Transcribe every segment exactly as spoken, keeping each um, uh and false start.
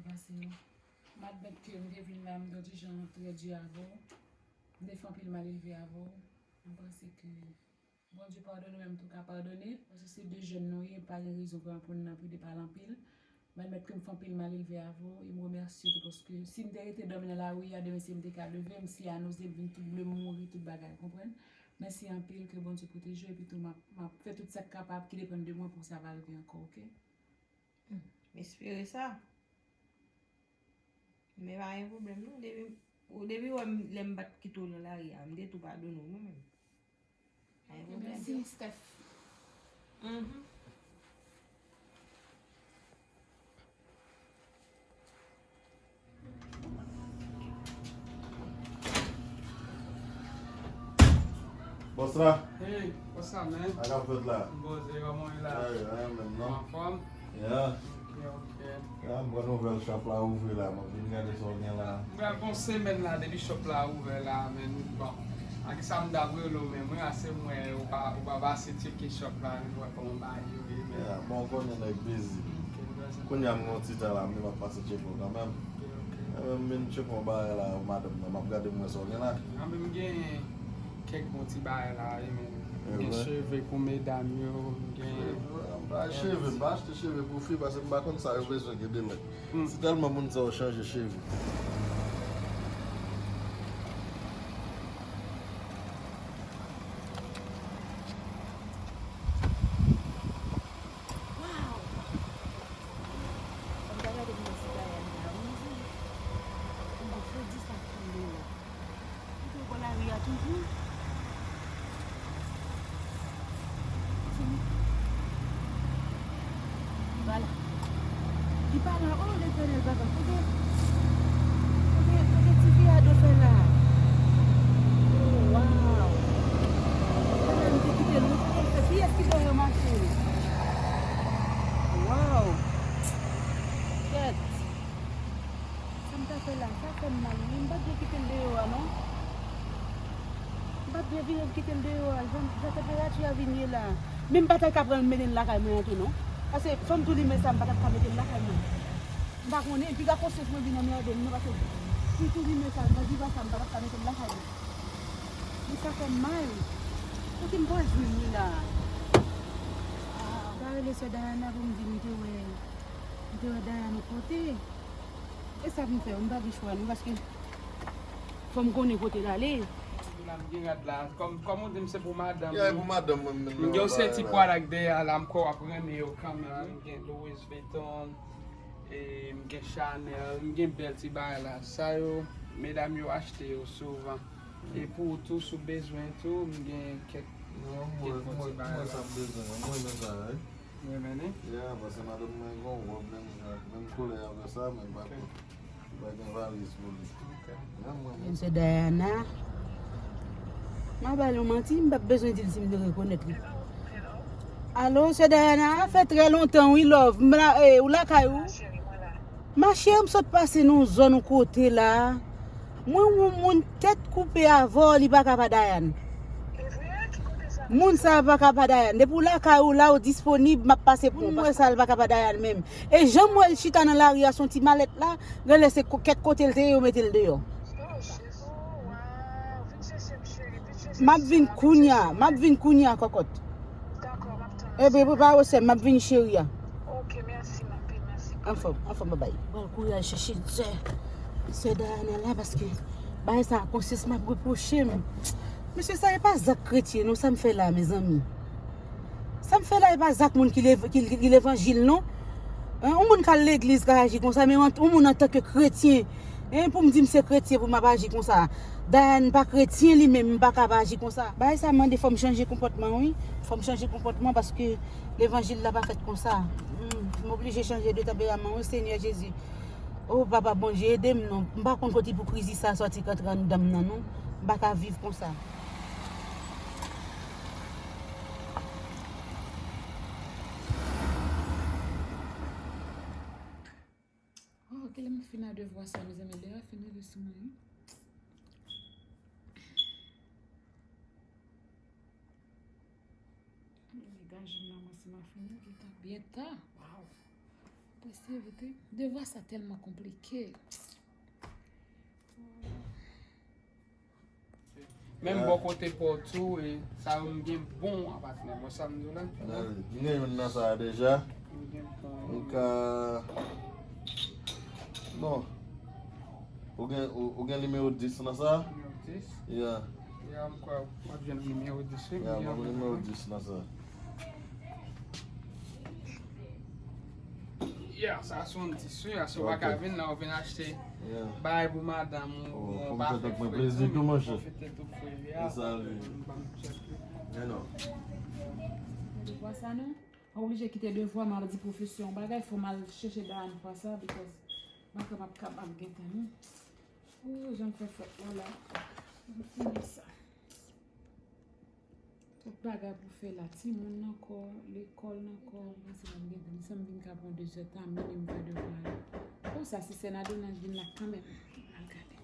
Pase yo. M admèt ke m te vin la, m te yon ti jan trè di avè w. M te fè anpil malelve avè w. M panse ke Bondye padone w, menm tou ka padone, paske se de jèn nou ye, pa gen rezon pou, pou n nan plede pale anpil. M admèt ke m fè anpil malelve avè w, e m remèsye tou, paske si m te rete dòmi nan lari a, demen si m te ka leve, m si anoze m vin tout ble, m mouri, tout bagay, konprann? Mèsi anpil, ke Bondye pwoteje w, epi tou m ap, m ap fè tout sa k kapab ki depann de mwen pou sa pa rive ankò, oke? M espere sa. Men pa gen pwoblèm non. Depi, ou depi wè m, lè m pa t kite w nan lari a, m te tou padone w mwen menm. Pa gen pwoblèm. Mèsi, Steph. Mhm. Bòs la, Hey, what's up, man? Sa k ap fèt la? M poze, kòman w ye la? Ay, ay, menm non. Anfòm? Yeah. Ok, ok. Yeah, m pran nouvèl shop la ouvri la, m ap vin gade sa w gen la. M pral gon semèn la depi shop la ouvè la, men bon. Ak sa m t ap rele w menm, wi, ase m wè ou pa, ou pa pase tcheke shop la, vin wè kòman bagay yo ye, men. Yeah, bon, w konnen nèg busy. Ok, m pral sa. Kounye a m gen yon ti tan la, m di m ap pase tcheke w kanmenm. Ok, ok. Enben, m vin tcheke yon bagay la, madanm nan, m ap gade m wè sa w gen la. Anben, m gen kèk bon ti bagay la, wi, men. M gen Evre? Cheve pou medam yo, m gen. M pa cheve, m pa achte cheve pou fi, paske m pa konn sa yo bezwen gen demen. Hmm. Se tèlman moun sa yo chanje cheve. Waw! Mwen ta gade mwen si Dayana la, wi, mezanmi. Mwen pa fè di sa tonbe la. Ou te bò lari a toujou? Li pa la. Li pa la. Oh, Letènèl, papa. Kote, kote, kote tifi a do fè la? Oh, waw. Kote m te kite l, wi, kote l fè? Kiyès ki dèyè mache? Waw. Kèt. Sa m ta fè la, sa fè m mal, wi. M pa t dwe kite l deyò a, non. M pa t dwe vire kite l deyò a. Jan, jan tanperati a vin ye la. Men m pa t ka pran l mete l lakay mwen an tou, non. Paske fò m tou limen sa, m pa t ap ka mete l lakay mwen. M pa konnen, piga konsyans mwen vin anmède m, non, paske si tou limen sa, nan viva sa, m pa t ap ka mete l lakay mwen. Men sa fè m mal. Kote m pral jwenn li la? Ah, m pa rele sè Dayana pou m di m te wè, m te wè Dayana yon kote. E sa pou m fè, m pa gen chwa non, paske fò m konnen kote l ale. La m gen rad la. Kòm, kòm ou di m se pou madanm. Yeah, pou madanm mwen menm. M gen yon senti pwad ak dèyè la, m kwè w ap renmen yo kanmenm. M gen Louis Vuitton, e m gen Chanel, m gen bèl ti bagay la. Sa yo, medam yo achte yo souvan. E pou ou tou, si w bezwen tou, m gen kèk, Non, kèk mwen, bon ti mwen, bagay mwen la. Sa m bezwen, mwen renmen sa, wi. Ou renmen li? Yeah, paske madanm mwen gen yon wòb menm jan, menm koulè avè sa, men pa kont. Li pa gen valiz pou li. Ok. Yeah, mwen renmen Menm sa. Sè Dayana. M a ba l yon manti, m p ap bezwen di l si m te rekonèt li. Alo, Sè Dayana, sa fè trè lontan, wi, love. M la, eh, ou lakay ou? Ma cheri, m sot pase nan yon zòn yon kote la. Mwen wè yon moun tèt koupe avè w, li pa ka pa Dayane. Moun sa pa ka pa Dayane. Depi w lakay ou la, ou disponib, m ap pase pou ou. Mwen wè sa, l pa ka pa Dayane menm. E jan m wè l chita nan lari a, se yon ti malèt la, genlè se ko-, kèk kote l te ye, yo mete l deyò. M ap vin kounya, m ap vin kounya, kòkòt. Epi, prepare w, sè m, m ap vin, cheri a. Anfòm, anfòm, babay. Pral kouri al chèche sè, sè Dayana la, paske bagay sa, konsyans m ap repwoche m. Mesye, sa e pa zak kretyen, non, sa m fè la, mezanmi. Sa m fè la, e pa zak moun ki lev-, ki, ki levanjil, non. Hein, yon moun k al legliz ka aji konsa, men yon, yon moun antanke kretyen, hein, pou m di m se kretyen, pou m ap aji konsa. Dayane pa kretyen li menm, m pa ka pa aji konsa. Bagay sa mande fò m chanje konpòtman, wi. Fò m chanje konpòtman paske levanjil la pa fèt konsa. Hmm, m oblije chanje de tanperaman, wi, Senyè Jezi. O Papa Bondye, ede m non. M pa konn kote ipokrizi sa sòti k antre anndan m nan non. M pa ka viv konsa. Oh, kilè m fin a devwa sa, mezanmi, lè a fin rive sou mwen, wi. Degaje m nan, mwen, si m a fini, li ta byen ta. Waw. Prese vit wi. Devwa sa tèlman konplike. Menm bò kote pa w tou, e, sa yo m gen bon a patnè. Bon, sa m di w la. M gen youn nan sa a deja. M gen bon. M ka, bon. Ou gen, ou, ou gen nimewo dis nan sa a? Nimewo dis? Yeah. Yeah, m kwè w ap jwenn nimewo dis wi. Yeah, m gen nimewo dis nan sa a. Yeah, sa se yon dis wi, ase w pa ka vin la, w vin achte bagay pou madanm ou, ou pa fè frè tou, men pwofite tou frè a. E sa l ye. Men non. Devwa sa non. Mwen oblije kite devwa, m al di pwofesè yon bagay, fò m al chèche Dayane fwa sa, because m pa ka, m ap, m ap gentan non. Ooh, jan m fè fèt la la. M fini sa. Tout bagay pou fè la, timoun nan kò, lekòl nan kò, m panse m ap gentan, m sanm vin ka pran dezè tan, mini m fè devwa yo. Oh, sa si sè Nadona vin la kanmenm. Al gade.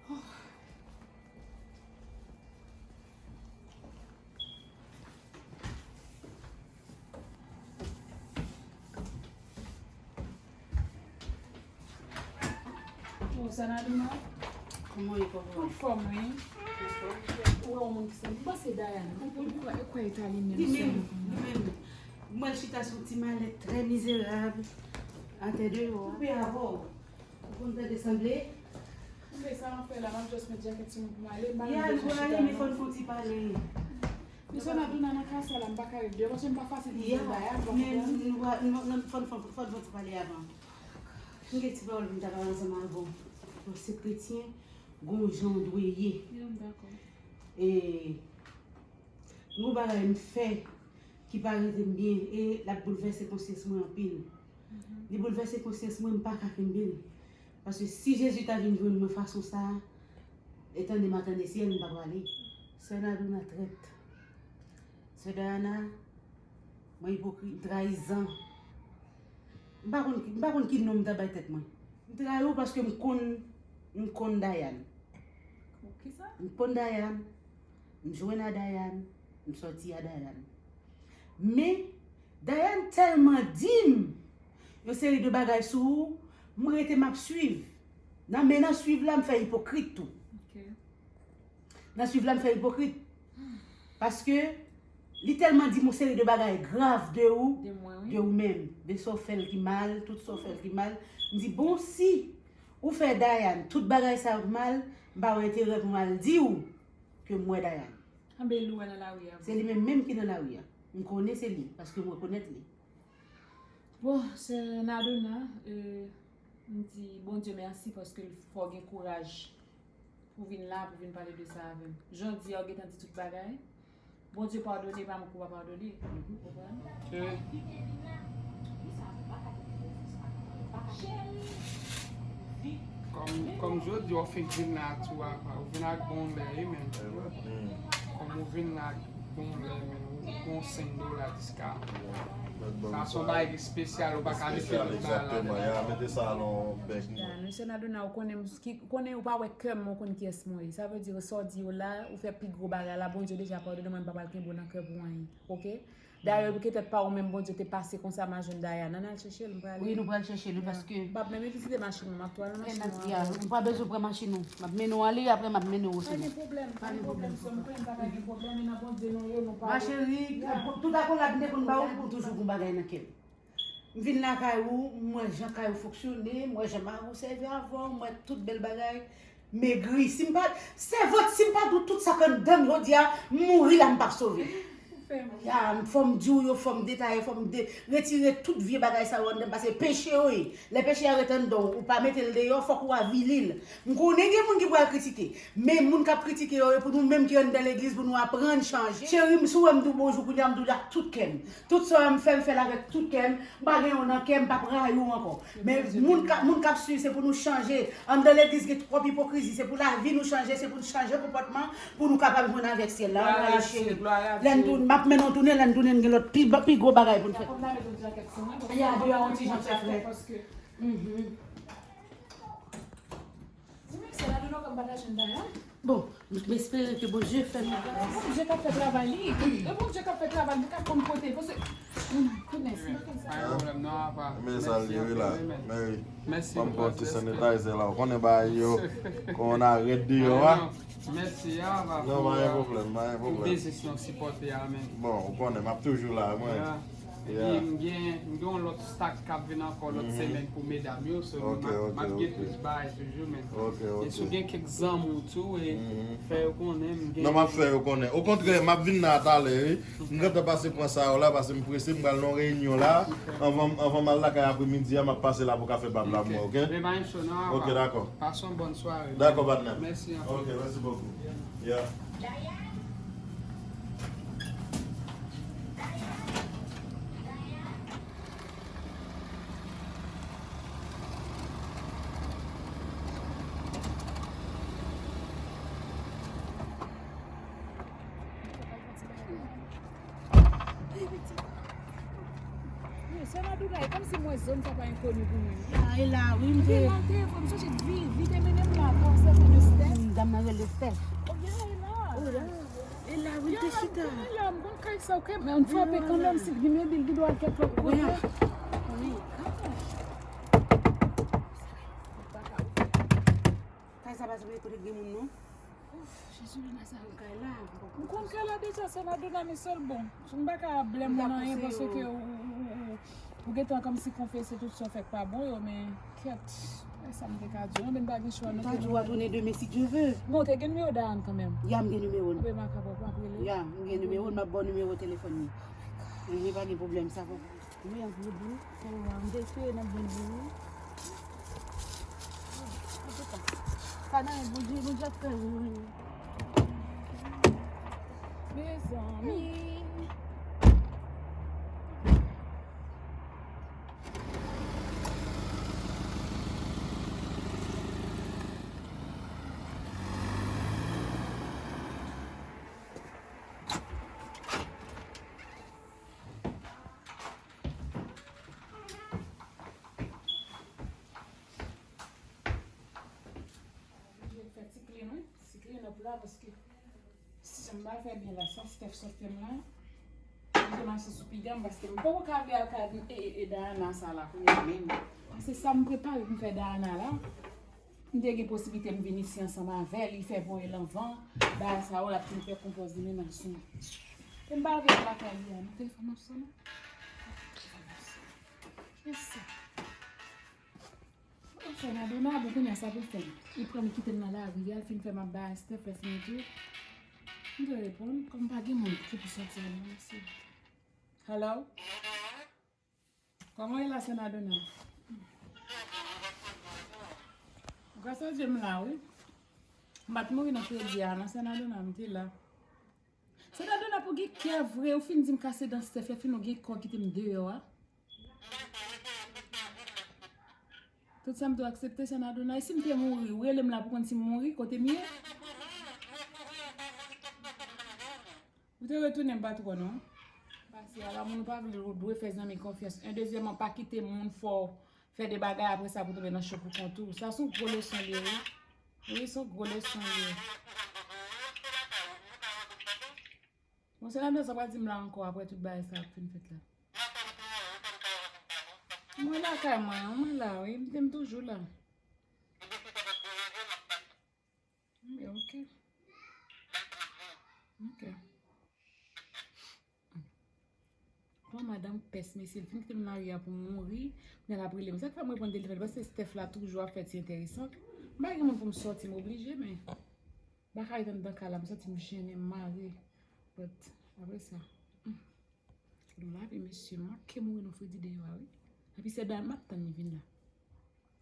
Oh. Oh, sa Nadona? Kòman w ye, kòman w ye? Anfòm wi. Ou wè yon moun ki sanble, m panse Dayane. Ou kwè, ou kwè Italyen menm. Li menm, li menm. Mwen chita sou ti malèt trè mizerab. Atè deyò a. Koupe avè w. Ou konn tande sanble? Koupe sa m ap fè la, m ap just met jakèt sou mwen pou m ale. M pa menm bezwen chita non. Ya, nou ale, men fò n fè yon ti pale. Mesye Nadona nan kay sa la, m pa ka ret deyò, paske m pa fasil pou m fè bagay, ou konprann? Men nou pa, nou, nou, fò n, fò n, fò n fè yon ti pale avan. M gen ti pawòl pou m ta pale ansanm avè w. Paske kretyen, gon jan w dwe ye. Ya, m dakò. E, gon bagay m fè ki pa rete m byen, e l ap boulvèse konsyans mwen anpil. Li boulvèse konsyans mwen, m pa ka kenbe l. Paske si Jezi ta vin jwenn mwen fason sa a, e tande m a tande syèl, m pa prale. Sè Nadona trèt. Sè Dayana, mwen ipokrit, m trayizan. M pa konn, m pa konn ki non m ta bay tèt mwen. M trayi w paske m konn, m konn Dayane. Kisa? M konn Dayane, m jwenn a Dayane, m sòti a Dayane. Men, Dayane tèlman di m yon seri de bagay sou ou, m rete m ap swiv. Nan, men nan swiv la, m fè ipokrit tou. Ok. Nan swiv la, m fè ipokrit. Paske li tèlman di m yon seri de bagay grav de ou, de mwen, wi, de ou menm, de sa w fè l ki mal, tout sa w fè l ki mal. M di, bon, si ou fè Dayane tout bagay sa yo k mal, m pa wè enterè pou m al di w ke m wè Dayane. Anben, li w wè nan lari a. Se li menm menm ki nan lari a. M konnen se li, paske m rekonèt li. Bon, sè Nadona, euh, m di Bondye mèsi paske l fè w gen kouraj pou vin la, pou vin pale de sa avè m. Jan w di a, w gentan di tout bagay. Bondye padone, pa mwen k ou pa padone. Ou konprann? Kòm, kòm jodi w fin vin la tou apa, ou vin ak bon lè wi, men. Kòm ou vin la ak bon lè, men, ou gon senk dola diska. Sa se yon bagay ki espesyal, ou pa ka mete lòt bagay ladan. Egzakteman, ya, mete sa nan bèk mwen. Mesye Nadona, ou konnen m ki, ou konnen ou pa wè kè m, ou konn kiyès mwen ye. Sa vle di, sa w di yo la, ou fè pi gwo bagay la, Bondye deja padone mwen, m pa pral kenbe w nan kè pou anyen. Oke? Dayè, petèt pa ou menm Bondye te pase konsa, m a jwenn Dayana, n al chèche l, m prale. Wi, nou pral chèche l, wi, paske m p ap menm vizite machin mwen, m ap tou al nan machin mwen. Ya, ou pa bezwen pran machin ou. M ap mennen w ale, apre m ap mennen w sou mwen. Pa gen pwoblèm, pa gen pwoblèm, sè m, m konnen m pa ka gen pwoblèm, e nan Bondye nou ye, nou pale. Ma chérie, tout akolad m te konn ba ou, ou toujou gon bagay nan kè m. M vin lakay ou, m wè jan kay ou fonksyone, m wè jan mari w sèvi avè w, m wè tout bèl bagay. Megri, si m pa, sèvant, si m pa di w tout sa k anndan m jodi a, m mouri la, m p ap sove. Ya, fò m di w yo, fò m detaye, fò m de-, retire tout vye bagay sa yo anndan m, paske peche yo ye. Lè peche a ret anndan w, ou pa mete l deyò, fòk ou avili l. M konnen gen moun ki pral kritike, men moun k ap kritike yo, e pou nou menm ki anndan legliz, pou nou aprann chanje. Cheri m, si w wè m di w bonjou kounye a, m di w l ak tout kè m. Tout sa m fè, m fè l avèk tout kè m. M pa gen yon nan kè m, m p ap rayi w ankò. Men moun k ap, moun k ap swiv, se pou nou chanje. Anndan legliz gen twòp ipokrizi. Se pou lavi nou chanje, se pou nou chanje konpòtman, pou nou kapab jwenn avèk syèl la. Ann ale, cheri. Lè n tounen, m ap mennen w tounen, lè n tounen, n gen lòt pi, pi gwo bagay pou n fè. Ya, deyò a yon ti jan fè frèt. Bon, m espere ke Bondye fè nou gras. Bondye k ap fè travay li. E Bondye k ap fè travay li, li k ap konn kote. Paske, hmm, goodness, m pa konn sa. Pa gen pwoblèm non, apa. Men sa l ye wi la. Men wi. Mèsi. Ban m pran ti sanitizer la. Ou konnen bagay yo. Kowona rèd deyò a. Mèsi a, apa. Non, pa gen pwoblèm, pa gen pwoblèm. Pou biznis nou sipòte a, men. Bon, ou konnen, m ap toujou la, mwen. Epi m gen, m gen yon lòt stack k ap vin ankò lòt semèn pou medam yo. So, m ap, m ap gen plis bagay toujou, men. E si w gen kèk zanmi w tou, e fè yo konnen m gen. Non, m ap fè yo konnen. Okontrè, m ap vin la talè, wi. M gentan pase pran sa yo la, paske m prese, m pral nan yon reyinyon la. Anvan, anvan m al lakay apremidi a, m ap pase la pou kafe bab la pou mwen, oke? Men pa gen cho non, apa. Oke, dakò. Pase yon bòn sware. Dakò, patnè. Mèsi anpil. Oke, mèsi bokou. Yeah. Sè Madouna, e kòmsi mwen zòn sa pa enkoni pou mwen. Ya, e la, wi, m te. Epi m te, m sonje vi, vi te mennen m la, pou sèten de Steph. Dam nan rele Steph. Oh, ya, e la. Oh, la. E la, wi, m te chita. E la, m konn kay sa, oke, men m frape kanmenm, si li mebile, li dwe al kèk lòt kote. Wi. Kay sa pa sanble kote gen moun, non. Ouf, Jezi, Lina, sa yo kay la. M konn kay la deja, sè Madouna, men sèl bon. M pa ka blame moun anyen paske ou, ou, ou, ou, ou gentan kòmsi konfese tout sa w fè k pa bon yo, men kèt, e sa m te ka di w, men m pa gen chwa non. M ta di w a tounen demen si Dye ve. Bon, w te gen nimewo Dayane kanmenm. Ya, m gen nimewo l. Remakab, w ap rele? Ya, m gen nimewo l, m ap ba w nimewo telefòn li. Enhen, pa gen pwoblèm, sa bon. Wi, anpil wi. Sa yo a, m te espere n ap jwenn li wi. Antouka, pa nan yon Bondye, Bondye ap fè wi. Mezanmi. Fè ti clean wi, ti clean up la, paske si jan m pa fè byen la, sa Steph sot fè m la, m te mache sou piga m, paske m poko ka vle al kay e, e, e Dayana sa la kounye a menm. Paske sa m prepare pou m fè Dayana la, m te gen posiblite m vin isi ansanm avè l, li fè ponyèl anvan, bagay sa yo, l ap fin fè konpòz li menm ak zong. E m pa vle al lakay li a, non, telefòn ap sonnen. Telefòn ap sonnen. Kiyès sa? Oh, sè Madouna, bon, kounye a sa pou l fè m. Li pran m, li kite m nan lari a, l fin fè m ap bay Steph, lè fini tou. M te reponn, kòm pa gen moun ki pou sòti a, non, mèsi. Hello? Kòman w ye la, sè Madouna? Gras a Dye, m la, wi. M pa t mouri nan kredi a, non, sè Madouna, m te la. Sè Madouna, pou gen kè vre, ou fin di m kase dan Steph, lè fini ou gen kò kite m deyò a. Tout sa m tou aksepte, sè Madouna. E si m te mouri, ou rele m la pou konn si m mouri, kote m ye? Ou te retounen m pa twò non. Pase a la, moun ou pa vle, ou dwe fè zanmi konfyans. En, dezyèmman, pa kite moun fè w fè de bagay apre sa pou tonbe nan cho pou kont ou. Sa se yon gwo leson li ye wi. Wi, se yon gwo leson li ye. Bon, se nan sa pral di m la ankò apre tout bagay sa ap fin fèt la. Mwen lakay mwen, mwen la wi, m te m toujou la. Mwen ok. Ok. Bon, madanm pès, mesye, l fin kite m lari a pou m mouri. Men l ap rele m. Sa k fè m reponn telefòn, paske Steph la toujou ap fè ti enteresan. M pa gen moun pou m sòti, m oblije, men m pa ka ret anndan kay la, m santi m jennen, m mare. But, apre sa, hmm. Nou lave, mesye, m manke mouri nan fredi deyò a, wi. Epi se dam m ap tann li vin la.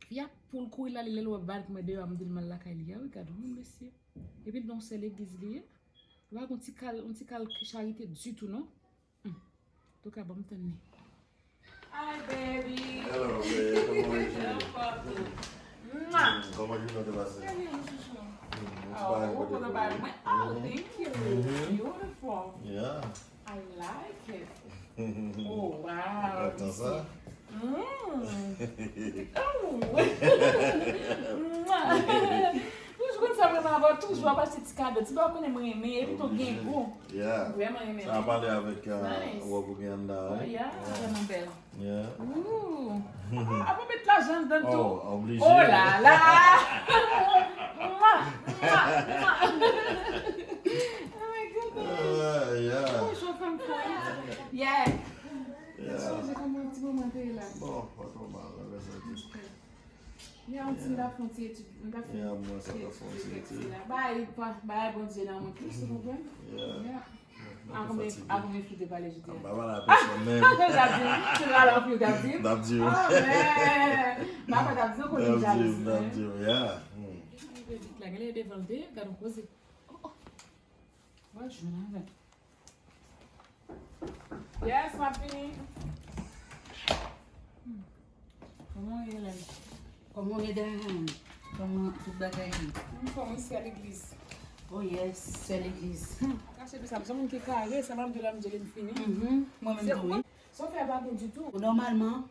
Fi a poul kouri l ale, lè l wè bal pou mwen deyò a, m di l m al lakay li a, wi, gad yon moun, mesye. Epi l nan yon sèl legliz li ye. Li pa gon ti kal, yon ti kal charite ditou, non. Hmm. Antouka, ban m tann li. Hi, baby. Hello, babe. Kòman w ye? Mwah. Hmm, kòman jounen w te pase? Trè byen, mon chouchou. Hmm, oh, ou kontan bay mwen? Oh, thank you. Beautiful. Yeah. I like it. Oh, wow. Ou kontan sa? Mm. Oh. Mwah. Ou konn sa, Yo toujou ap achte ti kado. Ti bagay ou konnen m renmen, epi tou gen gou. Yeah. Vrèman renmen. Sa a pale avèk wòb ou gen anndan an. Yeah, vrèman bèl. Yeah. Ooh. Ah, ah, pou met lajan anndan tou. Oh, oblije. Oh la la. Mwa, mwa, mwa. Oh my goodness. Uh, yeah. Ou jwe fanm fò. Yeah. Yeah. Sonje kòman ti moman te ye la. Bon, pa twò mal, la rès a ti. Yeah, m ti m ta fè yon ti etid, m ta fè yon ti etid la. Bay, bay Bondye nan mwen plis, ou konprann? Yeah. A konbyen, a konbyen fi w te pale jodi a? M pa pale a pèsonn menm. L ap di w, se pale yon fi w t ap di w? M ap di w. Ah, men, m pa t ap di w kote m jalouzi, men. M ap di w, yeah. Vit la, gade devan l te, gade yon koze. Oh, oh. Mwen jwenn avè l. Yes, m ap vini. Kòman w ye, Hélène? Kòman w ye, Dayane? Kòman tout bagay ye? M fò mwen sè legliz. Oh yes, sè legliz. Kache pi sa, m se yon moun ki kare, sa m ap di w la, m di w m fini. Mwen menm tou, wi. Sa w fè pa bon ditou. Nòmalman,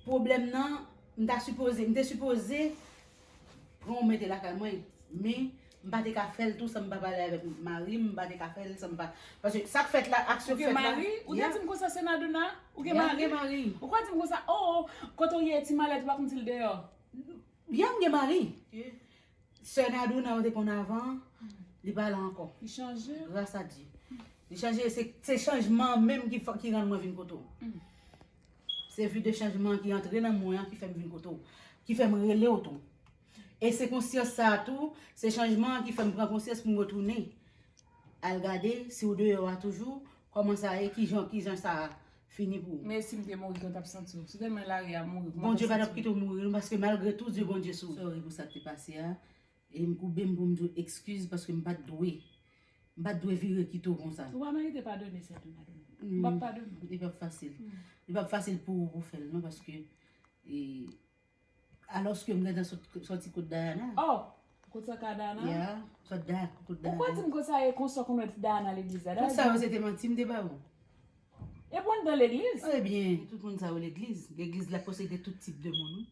pwoblèm nan, m ta sipoze, m te sipoze pran w mete lakay mwen. Men, m pa te ka fè l tou san m pa pale avèk mari m, m pa te ka fè l san m pa. Paske sa k fèt la, aksyon k fèt la. Ou gen mari? Ou te di m konsa, sè Nadona? Ou gen mari? Ou kwè di m konsa, oh, kote w ye, ti malèt, ou pa konn si l deyò? Ya, m gen mari. Sè Nadona, ou te konn avan, li pa la ankò. Li chanje? Gras a Dye. Li chanje, se, se chanjman an menm ki, ki rann mwen vin kote w. Se vi de chanjman ki antre nan mwen an ki fè m vin kote w, ki fè m rele w tou. E se konsyans sa a tou, se chanjman an ki fè m pran konsyans pou m retounen al gade si w deyò a toujou, kòman sa ye, kijan, kijan sa fini pou ou. Men si m te mouri, kòman w t ap santi w? Si w te nan lari a mouri, kòman w t ap santi w? Bondye pa t ap kite w mouri non, paske malgre tou, Dye Bondye sou ou. Sorry pou sa k te pase a. E m koube m pou m di w ekskiz paske m pa t dwe. M pa t dwe vire kite w konsa. Ou pa merite padone, sè Nadona. M p ap padone w. Li p ap fasil. Li p ap fasil pou ou pou fè l non, paske e, alòske m gentan sot, sòti kot Dayana. Oh! Kot sa ka Dayana? Ya, sot Dayana, kot Dayana. Ou kwè di m konsa e konsa w konn wè Dayana legliz la? Tout sa yo se te manti, m te ba ou. E pou anndan legliz? Ebyen, tout moun sa yo legliz. Legliz la posede tout tip de moun, wi.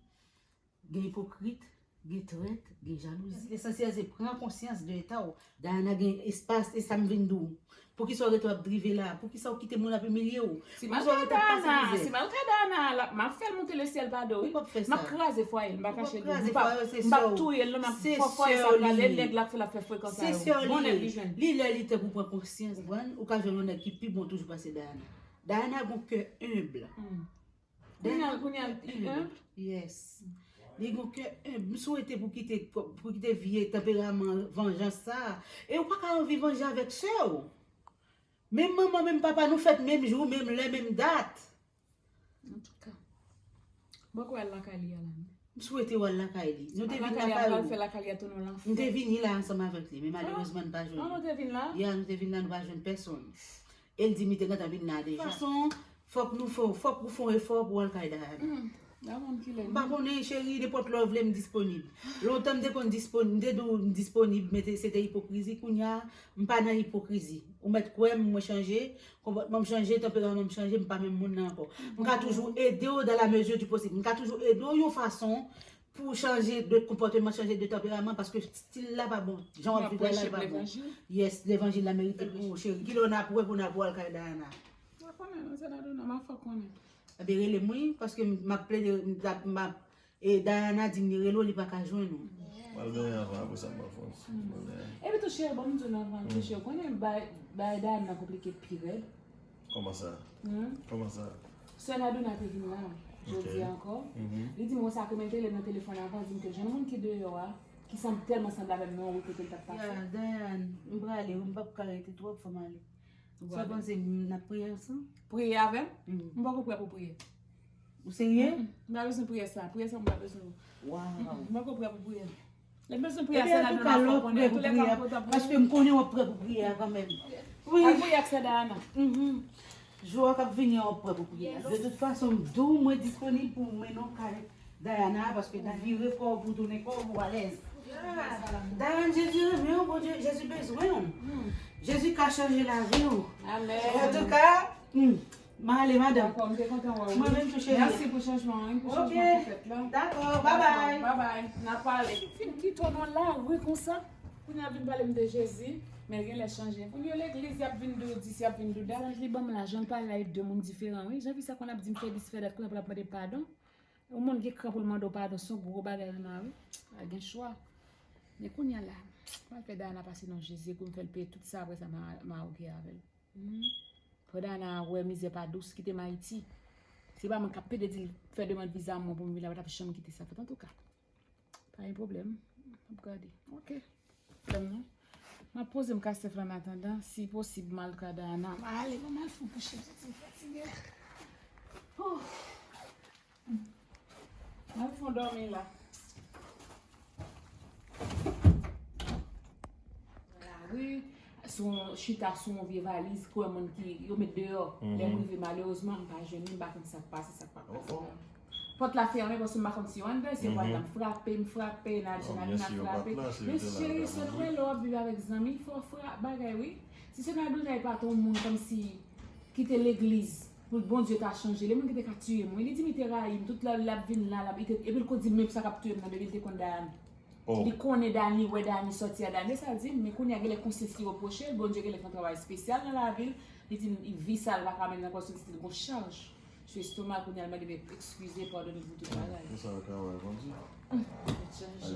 Gen ipokrit, gen trèt, gen jalouzi. Lesansyèl se pran konsyans de eta w. Dayana gen espas, e sa m vin di w. Poukisa w rete w ap drive la? Poukisa w kite moun ap imilye w? Si m al kay Dayana, si m al kay Dayana, m ap fè l monte le syèl pa do, wi. M ap kraze fwaye l, m pa kache l. M p ap touye l non, m ap fè fwaye sa kraze, e nèg la k fè l ap fè frekan sa yo. Bon nèg li jwenn. Li lè li tan pou pran konsyans, konprann? Ou ka jwenn yon nèg ki pi bon toujou pase Dayana. Dayana gon kè enb. Kounye a, kounye a, li enb? Yes. Li gon kè enb. M swete pou kite, pou kite vye tanperaman vanjans sa. E ou pa ka anvi vanje avèk sè w. Menm manman, menm papa, nou fèt menm jou, menm lè, menm dat. Antouka. Bon, kwè al lakay li a la, non? M swete w al lakay li. Nou te vin lakay ou. M te vini la ansanm avèk li, men malerezman n pa jwenn. An, nou te vin la? Ya, nou te vin la, nou pa jwenn pèsonn. E l di m li te gentan vin la deja. Fason, fòk nou fè, fòk ou fè yon efò pou w al kay Dayana. M pa konnen, cheri, nenpòt lè w vle, m disponib. Lontan m te konn disponib, m te di w m disponib, men se te ipokrizi. Kounye a, m pa nan ipokrizi. Ou mèt kwè m, mwen chanje, konpòtman m chanje, tanperaman m chanje, m pa menm moun nan ankò. M ka toujou ede w dans la mesure du possible. M ka toujou ede w yon fason pou w chanje de konpòteman, chanje de tanperaman, paske stil la pa bon. Jan w ap viv la, la pa bon. Yes, levanjil la merite pou ou, cheri. Kilè w nan pou w, pou w nan pou w al kay Dayana? M pa konnen non, sè Nadona, m ap fè w konnen. Ebyen, rele m wi, paske m ap plede, m ap, m ap, e Dayana di m li rele w, li pa ka jwenn ou. M al benyen avan, apre sa m pral fè yon ti, m al benyen. Epi tou, cheri, ban m di w nan avan tou, cheri, ou konnen bay, bay Dayana konplike pi rèd. Kòman sa? Kòman sa? Sè Nadona te vin la jodi a ankò. Li di m konsa ke men l te rele nan telefòn avan, di m ke l jwenn yon moun ki deyò a, ki sanble tèlman sanble avè m nan yon wout kote l t ap pase. Ya, Dayane, m prale wi, m p ap ka rete twòp, fò m ale. Sa w panse, n ap priye ansanm? Priye avè m? M poko prè pou priye. Ou serye? M pa bezwen priyè sa. Priyè sa, m pa bezwen. Waw. M poko prè pou priyè. Lè m bezwen priyè a, sè Nadona m ap fè w konnen. Antoulèka, m kontan pou ou. Paske m konnen w ap prè pou priyè a kanmenm. Wi. Al priye ak sè Dayana. Jou a k ap vini an, w ap prè pou priyè a. De tout fason, m di w mwen disponib pou mennen w kay Dayana, paske pou vire kò w, pou tounen kò w, pou w alèz. Dayana, Jezi renmen w, Bondye, Jezi bezwen w. Jezi ka chanje lavi w. Antouka, m ale, madanm. Dakò, m te kontan wè w. Mwen menm tou, cheri. Mèsi pou chanjman an, pou chanjman ki fèt la. Dakò, babay. Babay. N a pale. Fin kite w nan lari konsa. Kounye a vin pale m de Jezi, men l genlè chanje. Pou yo legliz, y ap vin di w dis, y ap vin di w dat. Mesaj li ban m la, jan l pale la, e de moun diferan, wi. Jan fi sa konn ap di m fè dis, fè dat, kounye a pou l ap mande padon. Yon moun gen kran pou l mande w padon, se yon gwo bagay nan lavi. Pa gen chwa. Men kounye a la, m al fè Dayana pase non Jezi, pou m fè l peye tout sa, apre sa, m a, m a oke avè l. Mhm. Frè Dayana wè mizè pa dous, kite m Ayiti. Se pa mwen k ap pede di l fè demann viza mwen pou m vin la, pa t ap janm kite sa fèt. Antouka, pa gen pwoblèm. M ap gade. Oke. Pwoblèm non. M ap poze m kastèf la an atandan, si posib, m al ka Dayana. M ale, ban m al fè yon kouche, m santi m fatige. Ouf. Mwen fon dòmi la. Lari, sou yon chita sou yon vye valiz, kwè moun ki yo met deyò. Lè m rive, malerezman, m pa jwenn li, m pa konn sa k pase, sa k pa pase la. Pòt la fèmen, paske m pa konn si yo anndan, se pòt la m frape, m frape, n al chen al vin ap frape. Men cheri, se nou rele w ap viv avèk zanmi, fò w frape bagay, wi. Si se nan Bibla, e pa t yon moun kòmsi ki te legliz pou Bondye ta chanje. Li menm ki te ka tiye m, wi. Li di m li te rayi m. Tout lè l ap vin la, l ap, li te, epi l ko di m menm sa k ap touye m nan, depi l te konn Dayana. Li konnen Dani, wè Dani sòti a Dani, sa l di m, men kounye a genlè konsyans li repwoche l, Bondye genlè fè yon travay espesyal nan lavi l. Li di m vi sa l pa ka mennen ankò, se li gon chaj sou estoma l, kounye a l mande m ekskize, padone pou tout bagay. Kisa yo ka wè, Bondye? Ay,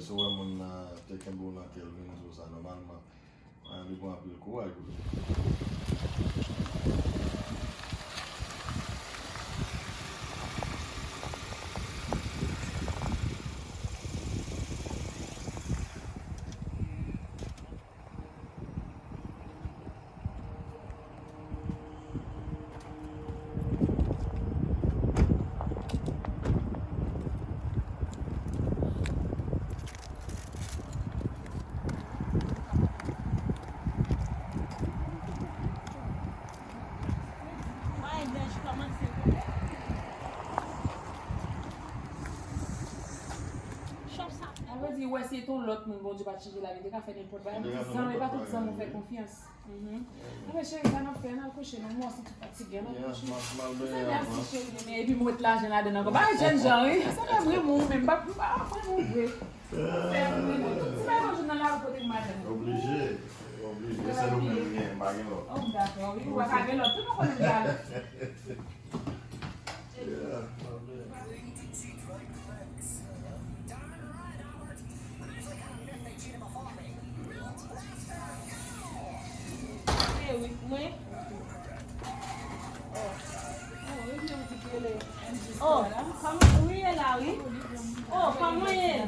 si w wè moun nan te kenbe w nan kè l, vin di w sa nòmalman. Ah, li pran anpil kouraj pou li. Sa vle di, wè, se yon lòt moun, Bondye pa t chanje lavi, te ka fè nenpòt bagay. M di zanmi, pa tout zanmi ou fè konfyans. Mhm. Anben, cheri, sa n ap fè, n al kouche, non, mwen santi fatige, n al kouche. Mèsi, cheri, men epi m wè lajan ladan ankò. Pa jèn jan, wi. Sa fè m renmen w, men m pa, m pa renmen w vre. Sa fè m renmen w. Tout ti bagay yon jou nan lari kote m madanm. Oblije, oblije. Se nou menm gen, pa gen lòt. Oh, dakò, wi. Ou pa ka gen lòt. Tout nou konnen m jalouz. Yeah. Mwen. Oh, kòman, wi, e la, wi. Oh, kòman ye?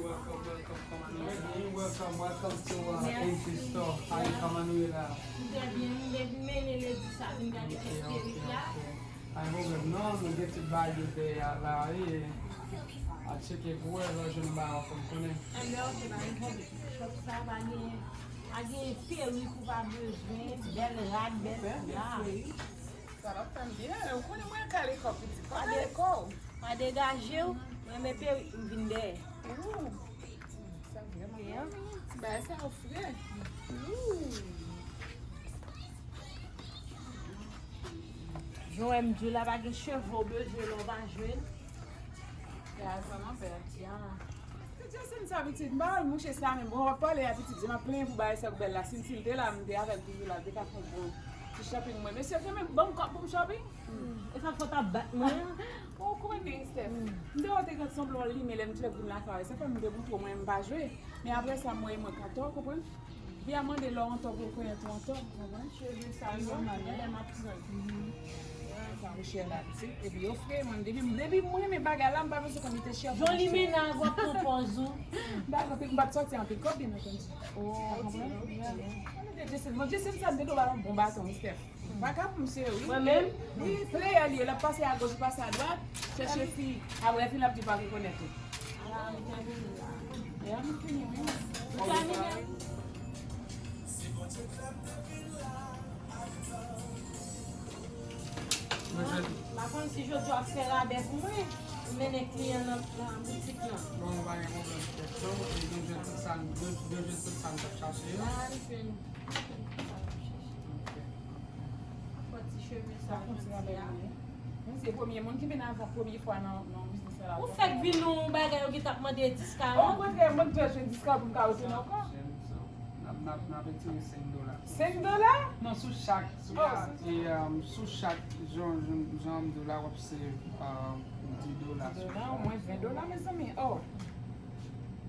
Welcome, welcome, kòman nou ye? Welcome, welcome to, uh, A J Store. How you, kòman nou ye la? M trè byen, m vin mennen ledi sa, vin gade kèk perik la. Pa gen pwoblèm non, nou gen tout bagay yo dèyè la, wi. A tcheke pou wè, lè w jwenn bagay w ap fè m konnen. Anlè, ok, pa gen pwoblèm. Shop sa pa gen, pa gen perik ou pa bezwen, bèl rad, bèl la. Sa va fè m byen, ou konnen mwen kale kò pitit, pa kale kò w. Pa degaje w, mwen renmen perik, m vin dèyè. Ooh. Sa vrèman bèl, wi. Ti bagay sa yo fre. Ooh. Jan w wè m di w la, pa gen cheve w bezwen lè w pa jwenn. Ya, vrèman bèl. Ya. Se Jason sa, pitit. M pa wè l mouche sa menm. Bon, w ap pale a pitit. M ap plenyen pou bagay sa k bèl la. Si m, si l te la, m te avè l toujou la. L te ka fè yon bon ti shopping mwen. Mesye, te menm ban m kòb pou m shopping. E sa fò t ap bat mwen. Ou konnen, Steph. M te wè w te gen sanblan w limen lè m t lè vin lakay. Se fè m te montre w mwen m pa jwe. Men apre sa, m wè mwen ka tò, konprann? Vya mande lè w antò pou l konnen tou antò, konprann? Cheve sa yo, gade m ap pran. Sa mouche la, pitit. Epi yo fre, mwen, depi, depi mwen renmen bagay la, m pa bezwen konn li te chè. Jan limen nan w ap pran pòz ou. M pa, m pa t sòti anpil kòb, byen antandi. Oh, ok, ok. Mwen, Jason, bon, Jason sa, m te dwe ba l yon bon baton, wi, Steph. Vagabon misye, wi. Mwen menm? Wi, player li ye, l ap pase agoch, pase adwat, chèche fi. Apre fi l ap di pa rekonèt ou. Ya, m fini, wi. Ou tèmine? M pa konn si jodi w ap fè rabè pou mwen, ou mennen kliyan nan, nan boutik lan. Bon, pa gen pwoblèm, Steph. So, nou jwenn tout sa, nou, nou jwenn tout sa nou t ap chache yo. Ah, nou jwenn. Ok. Fò ti cheve sa jodi a. Mwen se premye moun ki vin avè premye fwa nan, nan biznis sa la. Ou fèk vin yon bagay yo ki t ap mande diskayon? Okontrè, mwen te jwenn diskayon pou m ka retounen ankò. N ap, n ap retire senk dola. Senk dola? Non, sou chak, sou chak, e, um, sou chak, jan, jan, jan m di w la, w ap save, um, dis dola sou chak. Dis dola, omwen ven dola, mezanmi. Oh.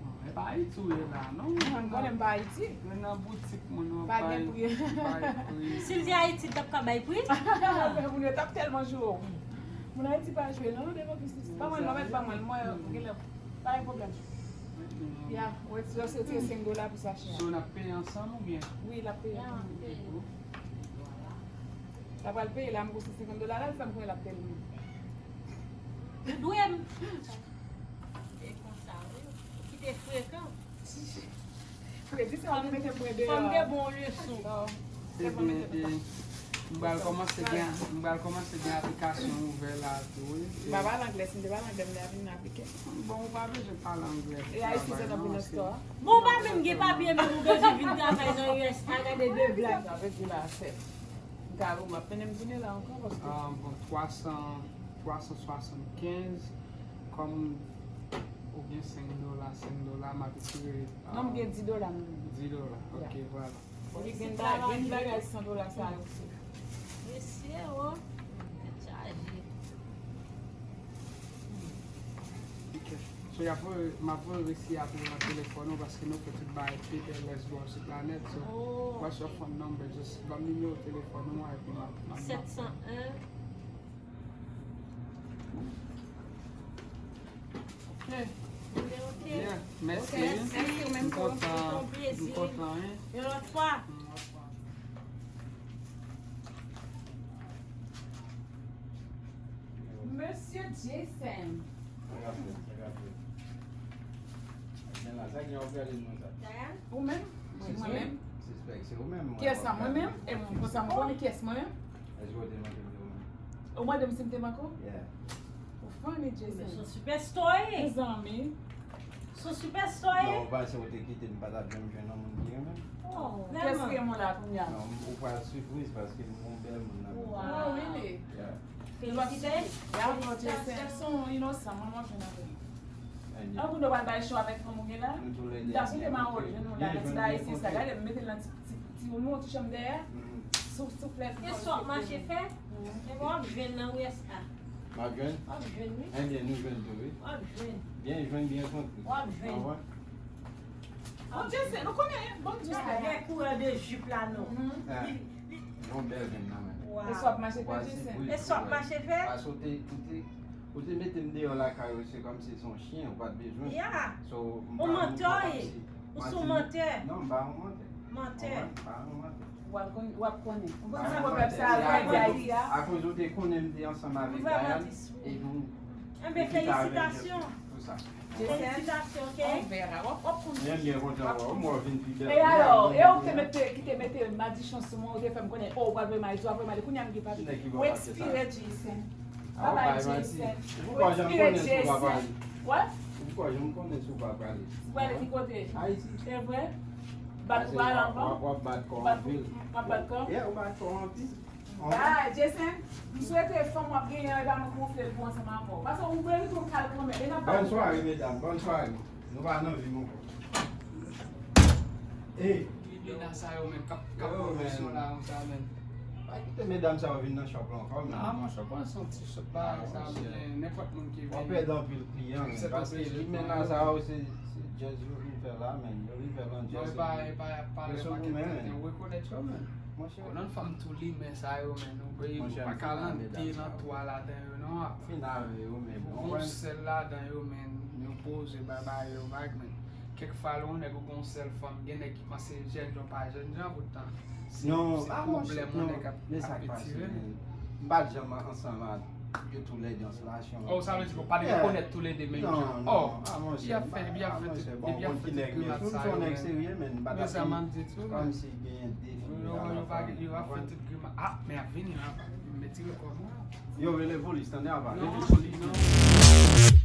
Non, e pa Ayiti w ye la, non. M konnen m pa Ayiti. Men nan boutik, moun yo pa gen pri. Si l te Ayiti, l t ap ka bay pri. Men moun yo t ap tèlman joure w. Moun Ayiti pa jwe, non, devan biznis. Ban mwen l, ban mwen l, ban mwen l, mwen, genlè, pa gen pwoblèm. Ya, wè, ti yo se senk dola pou sachè a. So, n ap peye ansanm oubyen? Wi, l ap peye ansanm. L ap pral peye la, m gon san senkant dola la, l fè m konnen l ap peye m. Ou dwe m. E konsa, wi. Ou kite frekan. Fredi sa, ou mete mwen deyò. Fò m te bon leson. Ebyen, e, m pral kòmanse gen, m pral kòmanse gen aplikasyon ouvè la tou, wi. M pa pale anglè, si m te pale anglè, m ta vin aplike. Bon, ou pa bezwen pale anglè. E Ayisyen se nan vin nan store. Bon, ou pa menm gen papye, menm ou bezwen vin travay nan U S A, gade de blag. Sa vle di la, sè. M ka, ou m ap mennen m vini la ankò, paske. Ah, bon, twa san, twa san swasannkenz, kòm ou gen senk dola, senk dola, m ap retire. Non, m gen dis dola, m. Dis dola, ok, vwala. Li gen ba-, gen bagay san dola sa yo tou. Mesye, o, tèt chaje. Ok. So, y ap voye, m ap voye resi a pou ou nan telefòn ou, paske nou fè tout bagay paperless bò sou planèt. So, what's your phone number? Just ban m nimewo telefòn ou an, epi m ap, m ap. Sèt san en. Ok. Nimewo te. Yeah, mèsi. Ok, mèsi, ou menm tou. M kontan, m kontan, hein. Yon lòt fwa. Mm, lòt fwa. Mesye Jason. Sa k ap fèt, sa k ap fèt. Men la, sa gen w ap gade nou sa? Ou menm? Mwen menm? Sispèk se ou menm. Kiyès sa, mwen menm? E mwen, konsa m konnen kiyès mwen menm? Èske w te manke m de ou menm? Ou mande m si m te manke w? Yeah. Ou funny, Jason. Son superstar, eh. Mezanmi. Son superstar, eh. Non, ou panse ou te kite m pa t ap janm jwenn yon moun ki renmen m? Oh, kiyès ki renmen w la kounye a? Non, ou pral sipriz paske m gon bèl moun nan. Wow. Oh, really? Yeah. Felisite. Felisite. Jason, inosan, mwen, mwen jwenn avè l. An pou nou pral bay cho avèk fanm ou gen la? M ta sou te ma wòl jwenn nou la, nan ti bagay ayisyen sa. Gade, m mete l nan ti, ti, ti, yon ti chanm dèyè. Sou, souflèt. E sa w ap mache fè? E w ap jwenn nan U S A. M ap jwenn? W ap jwenn, wi. Ebyen, nou jwenn tou, wi. W ap jwenn. Byen jwenn, byen kontre. W ap jwenn. Anpwen. Bon, Jason, nou konnen, bon, Jason. Gade koulè de jip la, non. Li, li, li. Yon bèl jwenn nan men. Wow. E sa w ap mache fè, Jason? E sa w ap mache fè? Paske ou te, ou te, ou te mete m deyò lakay ou, se kòmsi se yon chen, ou pa t bezwen. Yeah. So, m pa, m pa kòmsi. Ou se yon mantè. Non, m pa yon mantè. Mantè. Konprann? M pa yon mantè. W ap kon-, w ap konnen. Ou konn sa pwovèb sa a vle di Ayiti a? Akoz ou te konnen m te ansanm avèk Diane, epi ou kite avèk Joseph pou sa. Felisitasyon, ok? On verra. W ap, w ap konnen. Mwen byen kontan wè w, mwen vin pi bèl. E alò, e ou ki te mete, ki te mete madichon sou mwen, ou te fè m konnen, oh, ou pral voye m Ayiti, w ap voye m ale, kounye a m gen papye. Ou ekspire, Jason. Babay, Jason. Ou ekspire, Jason. Wè? Ou kwè jan m konnen si w pa prale? Ou prale ki kote? Ayiti. Se vre? Bat ou pral ankò? W ap, w ap bat kò anpil. W ap bat kò? Yeah, ou bat kò anpil. Bay, Jason, m swete fanm w ap genyen an, e pa mwen k wonfle l pou ansanm avè w. Paske ou merite yon kal kanmenm. E n ap bat. Bòn sware, medam. Bòn sware. Nou pa nan vi m ankò. Ey! Limena sa yo menm k ap, k ap pwomosyon la konsa menm. Pa kite medam sa yo vin nan shop la ankò, men. Ah, monchè, ou konn se yon ti shop bagay sa, men nenpòt moun ki vini. W ap pèdi anpil kliyan, men, paske limena sa yo, se, se jazz yo vin fè la, men. Yo vin fè lan jazz. Non, e pa, e pa, e pa, e pa kèk tenten, ou rekonèt yo, men. Monchè. Konnen fanm tou limen sa yo, men, ou pa ka lande nan twa ladan yo, non. Fin avè yo, men. Ou gon sèl ladan yo, men. Yo poze, bay bagay yo vag, men. Kèk fwa lè yon nèg ou gon sèl fanm, gen nèg ki panse jènjan pa jènjan, poutan se, se pwoblèm yon nèg ap, ap retire. M pa t janm ansanm ak yo toulède ansanm. Oh, sa vle di ke w pa t rekonèt toulède menm jan. Oh, y ap fè, y ap fè tout, y ap fè tout grimas sa yo, men. Mezanmi, m ap di tou, men. Yo, yo, yo ap fè tout grimas. Ah, men y ap vini la, m retire kò mwen. Yo, rele polis, tande apa. Rele polis.